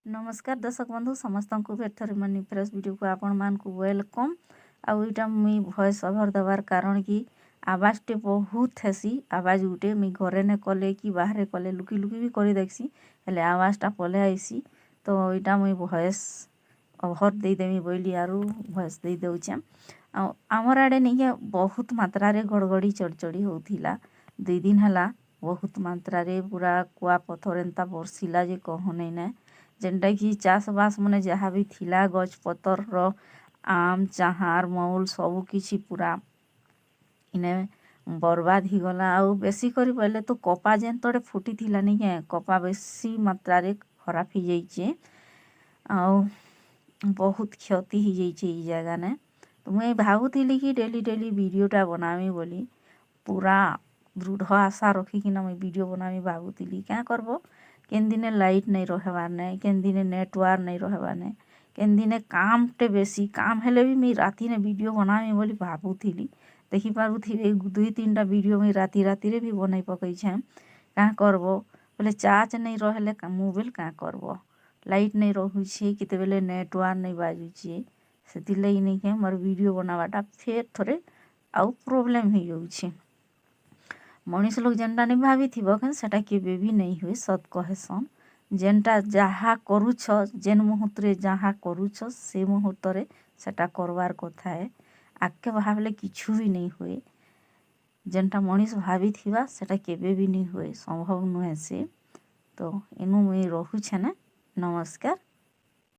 ନମସ୍କାର ଦର୍ଶକ ବନ୍ଧୁ, ସମସ୍ତଙ୍କୁ ଫେର୍ ଥରେ ମୋର ଫ୍ରେଶ୍ ଭିଡ଼ିଓକୁ ଆପଣମାନଙ୍କୁ welcome. ଆଉ ଏଇଟା ମୁଇଁ ଭଏସ୍ ଓଭର୍ ଦେବାର୍ କାରଣ କି ଆବାଜଟେ ବହୁତ ହେସି। ଆବାଜ ଗୁଟେ ମୁଇଁ ଘରେ ନେ କଲେ କି ବାହାରେ କଲେ, ଲୁକି ଲୁକି ବି କରି ଦେଖ୍ସି, ହେଲେ ଆବାଜଟା ପଲେଇ ଆଇସି। ତ ଏଇଟା ମୁଇଁ ଭଏସ୍ ଓଭର୍ ଦେଇଦେମି ବୋଇଲି ଆରୁ ଭଏସ୍ ଦେଇ ଦଉଛେଁ। ଆଉ ଆମର୍ ଆଡ଼େ ନିକେ ବହୁତ ମାତ୍ରାରେ ଘଡ଼ଘଡ଼ି ଚଡ଼ଚଡ଼ି ହଉଥିଲା। 2 ଦିନ ହେଲା ବହୁତ ମାତ୍ରାରେ ପୁରା କୁଆପଥର ଏନ୍ତା ବର୍ଷିଲା ଯେ କହନେଇ ନାଇଁ। ଯେନ୍ଟାକି ଚାଷବାସ ମାନେ ଯାହା ବି ଥିଲା, ଗଛ୍ ପତରର ଆମ୍, ଚାହାର୍, ମଉଲ୍ ସବୁ କିଛି ପୁରା ଇନେ ବର୍ବାଦ ହେଇଗଲା। ଆଉ ବେଶୀ କରି ବୋଇଲେ ତ କପା ଯେନ୍ ତଡ଼େ ଫୁଟିଥିଲା ନି କେଁ, କପା ବେଶୀ ମାତ୍ରାରେ ଖରାପ ହେଇଯାଇଛେ ଆଉ ବହୁତ କ୍ଷତି ହେଇଯାଇଛେ ଏଇ ଜାଗାନେ। ତ ମୁଇଁ ଭାବୁଥିଲି କି ଡେଲି ଡେଲି ଭିଡ଼ିଓଟା ବନାମି ବୋଲି। ପୁରା ଦୃଢ଼ ଆଶା ରଖିକିନା ମୁଇଁ ଭିଡ଼ିଓ ବନାମି ଭାବୁଥିଲି। କାଁ କରବ, କେନ୍ ଦିନେ ଲାଇଟ୍ ନାଇଁ ରହେବାର୍ ନେ, କେନ୍ ଦିନେ ନେଟୱାର୍କ ନାଇଁ ରହେବାର୍ ନେ, କେନ୍ ଦିନେ କାମଟେ ବେଶୀ କାମ ହେଲେ ବି ମୁଇଁ ରାତିନେ ଭିଡ଼ିଓ ବନାମି ବୋଲି ଭାବୁଥିଲି। ଦେଖିପାରୁଥିବେ, ଦୁଇ ତିନିଟା ଭିଡ଼ିଓ ମୁଇଁ ରାତି ରାତିରେ ବି ବନେଇ ପକେଇଛେଁ। କାଁ କରବ ବୋଲେ, ଚାର୍ଜ ନାଇଁ ରହେଲେ ମୋବାଇଲ୍ କାଁ କରବ? ଲାଇଟ୍ ନାଇଁ ରହୁଛେ, କେତେବେଲେ ନେଟୱାର୍କ ନାଇଁ ବାଜୁଛେ। ସେଥିର୍ଲାଗି ନାଇକେଁ ମୋର୍ ଭିଡ଼ିଓ ବନାବାଟା ଫେର୍ ଥରେ ଆଉ ପ୍ରୋବ୍ଲେମ୍ ହେଇଯାଉଛେ। ମଣିଷ ଲୋକ୍ ଯେନ୍ଟା ନାଇଁ ଭାବିଥିବ କେନ୍, ସେଟା କେବେ ବି ନାଇଁ ହୁଏ, ସତ୍ କହେସନ୍। ଯେନ୍ଟା ଯାହା କରୁଛ, ଯେନ୍ ମୁହୂର୍ତ୍ତରେ ଯାହା କରୁଛ, ସେ ମୁହୂର୍ତ୍ତରେ ସେଟା କରବାର୍ କଥା ଏ। ଆଗ୍କେ ଭାବଲେ କିଛୁ ବି ନାଇଁ ହୁଏ। ଯେନ୍ଟା ମଣିଷ ଭାବିଥିବା, ସେଟା କେବେ ବି ନାଇଁ ହୁଏ, ସମ୍ଭବ ନୁହେଁ ସେ। ତ ଇନୁ ମୁଇଁ ରହୁଛେଁ। ନମସ୍କାର।